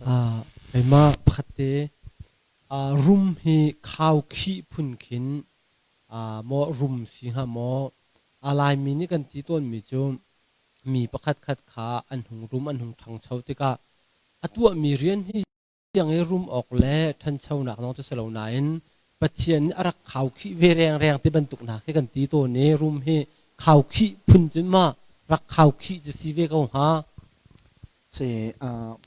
Keimah pakhat te rum hi khaukhih phun khin maw rum si hnga maw? Laimi nih kan ti tawnmi cu mi pakhatkhat kha an hung rum an hung ṭhangcho tikah a tuahmi rian hi tiang i rum awk le ṭhanchonak zong cu si lo nain Pathian nih a rak khaukhih ve rengreng ti bantuk hna khi kan ti tawn i rum hi khaukhih phun cun ma rak khaukhih cu si ve ko hnga. Si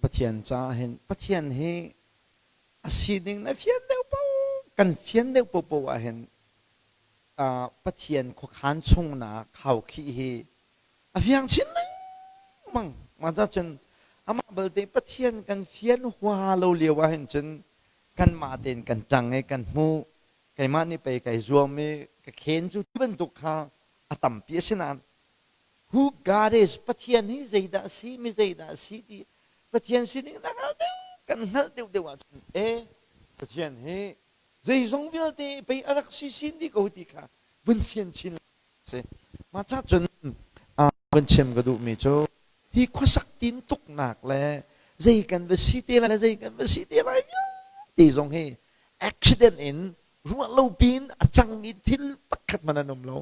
Pathian caah hin Pathian hi a sining na fian deuh paoh kan fian deuh paohpaoh ah hin Pathian khuakhan chungnak khaukhih hi a fiang chin lengmang. Mah cun amah balte Pathian kan fian huaha lo lio ah hin cun kanmah tein kan ṭang i kan hmuh. Keimah nih pei kai zuam i ka khen cu ti bantuk kha a tampi a si nain who God is, Pathian hi zeidah a si, mi zeidah a si ti Pathian sining na hngalh deuh kan hngalh deuhdeuh ahcun e Pathian hi zeizong vialte pei a rak si sin dih ko ti kha vun fian chin si. Mah ca cun vun chim ka duhmi cu hi khuasak tin tuknak le zei kan va si te lai le zei kan va si te lai vialte zong hi accident in ruah lo piin a cangmi thil pakhat hmanh an um lo.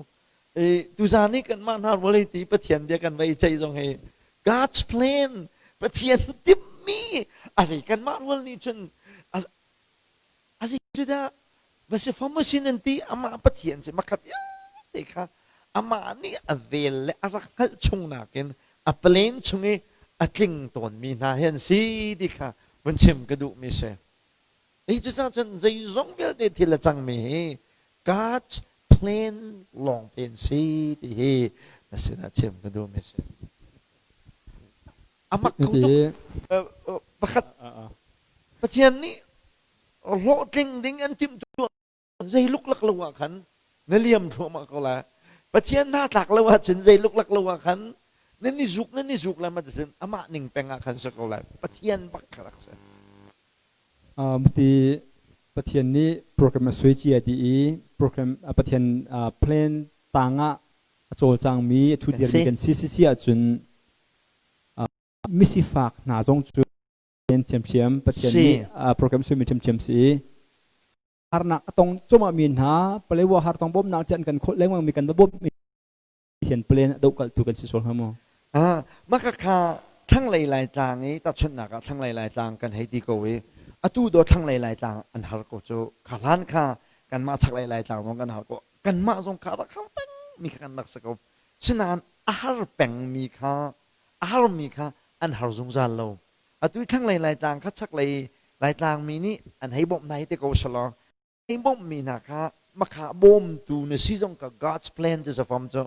Tuzaan i kanmah hna vawlei ti Pathian bia kan va i ceih zong hi God's plan, Pathian timhmi a zei kanmah rual nih cun a zei cu dah va si fam sin an ti amah Pathian si makhat vialte kha amah nih a vel le a rak hngalh chung nakin a plan chung i a tling tawnmi hna hi an si ti kha vun chim ka duhmi si. Hi cucaah cun zeizong vialte thil a cangmi hi God's plan lawng te an si ti hi na sinah chim ka duhmi si. A mak kho tuk. Pakhat Pathian nih hlawhtling ding an timh tuah zei luklak lo ah khan na liam thluahmah ko lai. Pathian hna tlak lo ahcun zei luklak lo ah khan nan i zuk nan i zuk lai ma cun amah ning peng ah khan si ko lai. Pathian bak kha rak si. Ti Pathian nih program a suai cia dih i program Pathian plan tangah a cawlcangmi a thudirmi kan si si si ahcun misifak hna zong cu thiamthiam Pathian nih program suimi thiamthiam si i harnak a tong cuahmahmi hna Palewa hartong bawmhnak cu an kan khawlh lengmangmi kan va bawmhmi Pathian plan a dohkalhtu kan si sual hnga maw? Mah kha thlanglei Laitlang i tahchunhnak ah thlanglei Laitlang kan hei ti ko i atu dawh thlanglei Laitlang an har ko cu kha hlan kha kanmah chaklei Laitlang zong kan har ko kanmah zong kha rak har pengmi kha kan rak si ko sinain a har pengmi kha a harmi kha an har zungzal lo atu thlanglei Laitlang kha chaklei Laitlang mi nih an hei bawmh hna hi ti ko selaw hei bawmhmi hna kha makha bawmtu na si zong ka God's plan cu safam cu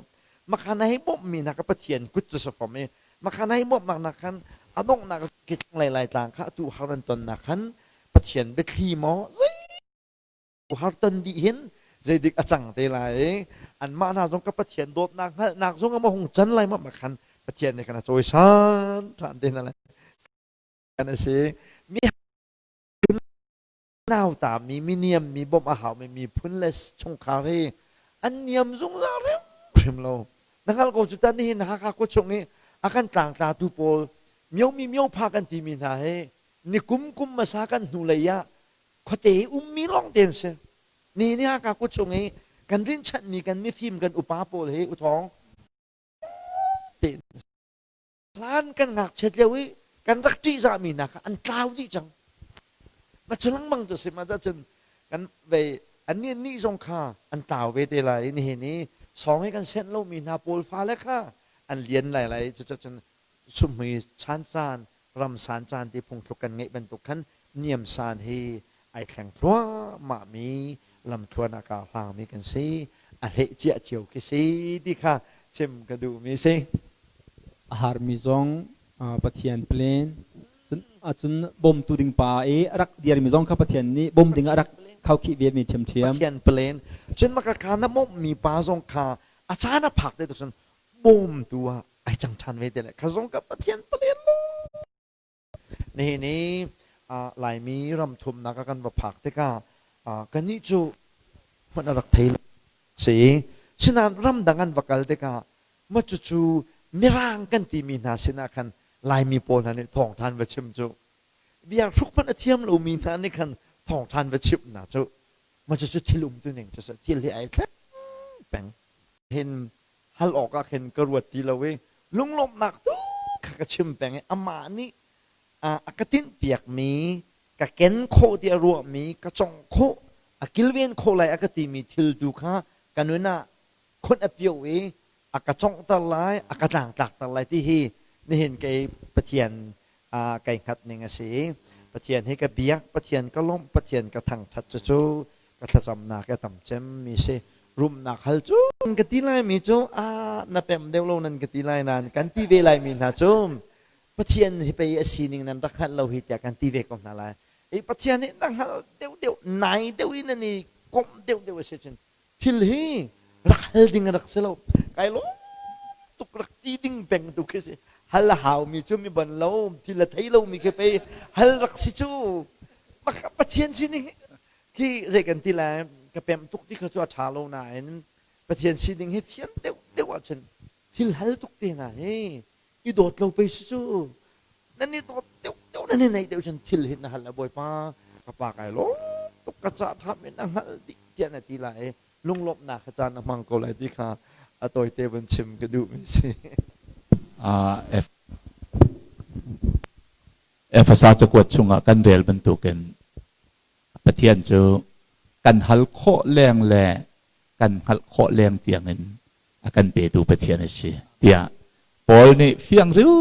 makha na hei bawmhmi hna ka Pathian kut cu safam i makha na hei bawmhnak nak khan a donghnak ki thlanglei Laitlang kha atu har an tonnak khan Pathian biathli maw zei har ton dih hin zeidik a cang te lai i anmah hna zong ka Pathian dawtnak hngalhnak zong a hung can lai ma khan Pathian nih khan a cawisan ṭhan te hna lai kan a si mi nautami mi niammi bawmh a haumi miphun le chungkhar hi an niam zungzal hrimhrim lo na hngalh ko cu tan nihin Hakha khua chung i a kan tlangtlatu pawl miomi miopha kan timi hna hi nikum kum hmasa kan hnulei ah khuate i ummi lawng te an si ni ni Hakha khua chung i kan rinhchanhmi kan mifim kan upa pawl hi uthawng te Hlan kan ngakchiat lio i kan rak ṭihzahmi hna kha an tlau dih cang. Ma cu lengmang cu si ma cun kan vei annih nih zong kha an tlau ve te lai i nihin i sawng i kan senh lomi hna pawl fale kha an lian lai lai cucun sumhmui chan caan ram san caan ti phungthluk kan ngeih bantuk khan niam san hi ai thleng thluahmah mi lamthluan ah kaa hlangmi kan si a hleh ciah cio khi si ti kha chim ka duhmi si. A harmi zong Pathian plan cun cun bawmtu ding pa i a rak dirmi zong kha Pathian nih bawm ding a rak khaukhih ve mi ṭhiamṭhiam. Pathian plan cun maka kha na bawmhmi pa zong kha a caan a phak te tuk cun bawmtu ah ai cang ṭhan ve te le kha zong ka Pathian plan Nihin i Laimi ramthumnak ah kan va phak tikah kannih cu hmanh a rak thei lo si. Sinain ramdang an va kal tikah maw cucu Mirang kan timi hna sinah khan Laimi pawl hna nih thawngtha an va chim cu. Bia hruk hmanh a thiam lomi hna nih khan thawngṭhan va chimh hna cu mah cucu thil um tu ning cu thil hi ai thleng peng. Hin hal awk ah khin ka ruat ti lo i lunglawmhnak tu kha ka chim peng i amah nih a ka tinhpiakmi ka ken khawh ti a ruahmi ka congh khawh a kilven khawh lai a ka timi thil tu kha ka nun ah khunh a pio i a ka conghter lai a ka tlangtlakter lai ti hi nihin kei Pathian kai hngat ning a si. Pathian hi ka biak, Pathian ka lawmh, Pathian ka thangthat cucu ka thlacamnak a tam cem mi si. Rumnak hal cu ka ti lai mi cu a na pem deuh lo nan ka ti lai nain kan ti ve lai mi hna cu Pathian hi pei a sining nan rak hngalh lo hi tiah kan ti ve ko hna lai. I Pathian hi na hngalh deuhdeuh nai deuh in nan i komh deuhdeuh a si cun thil hi rak hal ding rak si lo. Kai lawm tuk rak ti ding peng tu khi si. Hal a hau mi cu mi ban lo, thil a thei lo mi khi pei hal rak si cu. Pathian sining khi zei kan ti lai ka pem tuk ti kha cu a ṭha lo nain Pathian sining hi fian deuh deuh ahcun thil hal tuk te hna hi i dawt lo pei si cu nan i dawt deuh deuh nan i neih deuh cun thil hin na hal le bawipa ka pa kai lawm tuk ka ca ṭham in a hngalh dih tiah na ti lai i lunglawmhnak kha caan a hmang ko lai ti kha a tawite vun chim ka duhmi si. Efesa cakuat chungah kan rel bantukin Pathian cu kan hal khawh leng le kan hngalh khawh leng tiangin a kan petu Pathian a si tiah Paul nih fiang riu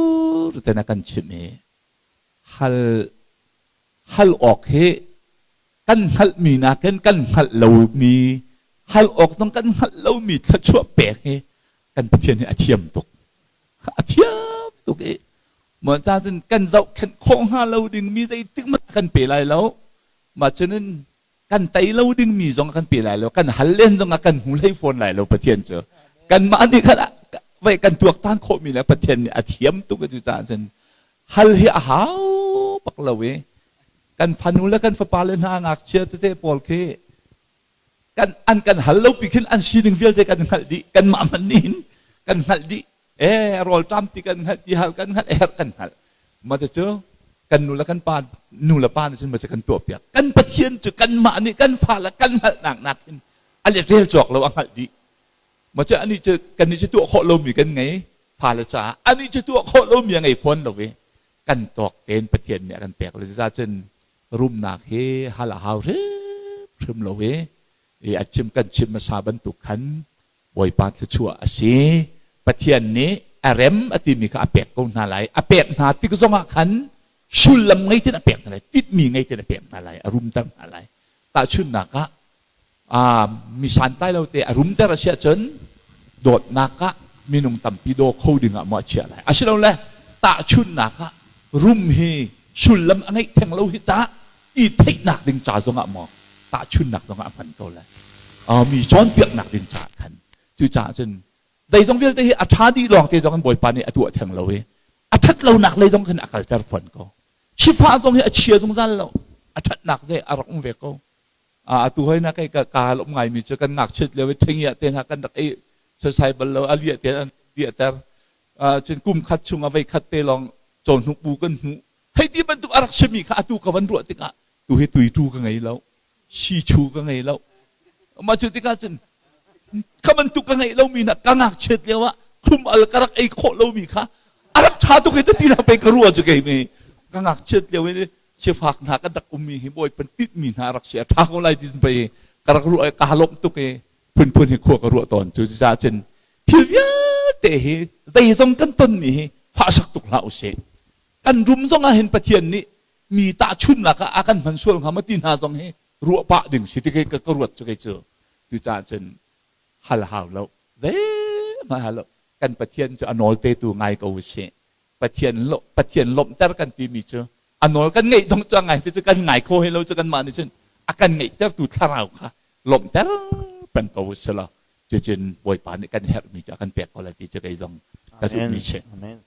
ten a kan chimh i hal hal awk hi kan hngalhmi nakin kan hngalh lomi hal awk zong kan hngalh lomi thluachuah pek hi kan Pathian hi a thiam tuk a thiam tuk i Mah ca cun kan zohkhenh khawh hnga lo dingmi zeitik hmanh kan pe lai lo. Mah cunin kan tei lo dingmi zong kan pe lai lo. Kan hal len zong ah kan hmu hlei fawn lai lo Pathian cu. Kanmah nih khan vai kan tuaktan khawhmi le Pathian nih a thiam tuk cu caah cun hal hi a hau bak lo i kan fanu le kan fapa le hna ngakchia tete pawl khi kan an kan hal lo pi khin an sining vialte kan hngalh dih kanmah hmanh nih hin kan hngalh dih e rawlṭam ti kan hngalh ti hal kan hngalh herh kan hngalh mah cu kan nu le kan pa nu le pa nih cun kan tuah piak kan Pathian cu kanmah nih kan fa le kan hngalhnak nakin a let rel cawk lo a hngalh dih mah cu anih cu kan nih cu tuah khawh lomi kan ngei fa le caah anih cu tuah khawh lomi a ngei fawn lo i kan tawk tein Pathian nih a kan pek le cun rumnak hi hal a hau hrimhrim lo i a chim kan chim hmasa bantuk khan Bawipa thluachuah a si. Pathian nih a rem a timi kha a pek ko hna lai. A pek hna tik zongah khan sullam ngei tein a pek hna lai, titmi ngei tein a pek hna lai, a rumter hna lai. Tahchunhnak ah mi santlai lo te a rumter a si ahcun dawtnak ah minung tampi daw kho ding ah maw a chiah lai. Asilole tahchunhnak ah rum hi sullam a ngeih theng lo hi tah ti theihnak ding ca zongah maw tahchunhnak zongah a hman ko lai. Mi cawnpiaknak ding caah khan cucaah cun zeizong vialte hi a ṭha dih lawng te zong in Bawipa nih a tuah theng lo i a ṭhat lonak lei zong khin a kalter fawn ko. Sifah zong hi a chia zungzal lo. A ṭhatnak zei a rak um ve ko. Atu hoi na kei ka ka lawm ngaimi cu kan ngakchiat lio i ṭhengia te hna kan rak ei sasai bal lo a liah te an liahter. Cun kum khat chung ah voi khat te lawng cawhnuk bu kan hmuh. Hei ti bantuk a rak simi kha atu ka van ruah tikah tu hi tuitu ka ngei lo. Sichu ka ngei lo. Mah cu tikah cun kha bantuk ka ngeih lomi hna ka ngakchiat lio ah thlum al ka rak ei khawh lomi kha a rak ṭha tuk hi ti na pei ka ruah cu kei mi ka ngakchiat lio in sifak hna kan rak ummi hi bawi pan titmi hna rak si a ṭha ko lai ti pei ka rak ruah ka lawmh tuk i phunphun hi khua ka ruah tawn cu cucaah cun thil vialte hi zeizong kan tonmi hi fahsak tuk hlah usih kan rum zong ah hin Pathian nih mi tahchunnak ah a kan hman sual hnga maw ti hna zong hi ruah pah ding si ti ka ka ruat cu kei cu cucaah cun hal hau lo zeihmanh hal lo kan Pathian cu a nawl te tu ngai ko usih Pathian lo Pathian lawmhter kan timi cu a nawl kan ngeih zong cu a ngai te cu kan ngai kho he lo cu kanmah nih cun a kan ngeihtertu thlarau kha lawmhter peng ko usih law cucun Bawipa nih kan herhmi cu a kan pek ko lai ti cu kei zong ka zumhmi si. Amen.